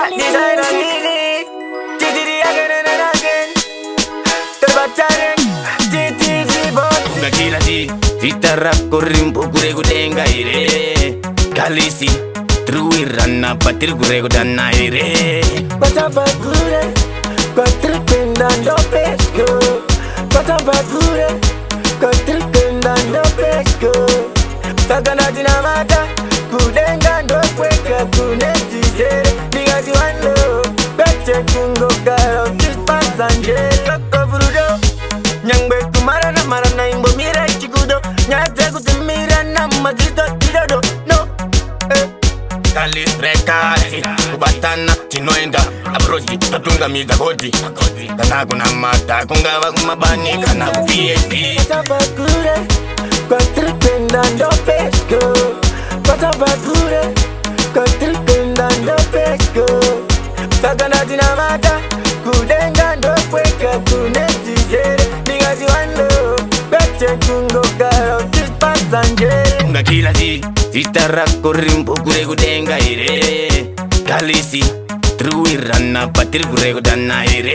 Designer Lily. TTD again and again. Terbataren. TTG box. Ungakila ti zita rako rimbukure kudenga here Kalisi tiri kuwirirana patiri kurekodana here. Kwatava kure, kwatiri kuenda ndopedyo. Kwatava kure, kwatiri kuenda ndopedyo. Saka ndatinamata kudenga ndokwega kune tizere. Ndikati one love, kwete kungogara uchipadza njere. Kokovurudo nyangwe kumarana marana imbomira chikudo. Nyaya dzekuti madzito tidodo no eh. Kalis Records kubatana tinoenda abroad totungamidza godi kana kunamata kungava kumabani kana kuPhD. Kwatava kure, kwatiri kuenda ndopedyo. Kwatava kure, kwatiri kuenda ndopedyo. Saka ndatinamata kudenga ndokwega kune tizere. Ndikati one love, kwete kungogara uchipadza njere. Ungakila ti zita rako rimbukure kudenga here Kalisi tiri kuwirirana patiri kurekodana here.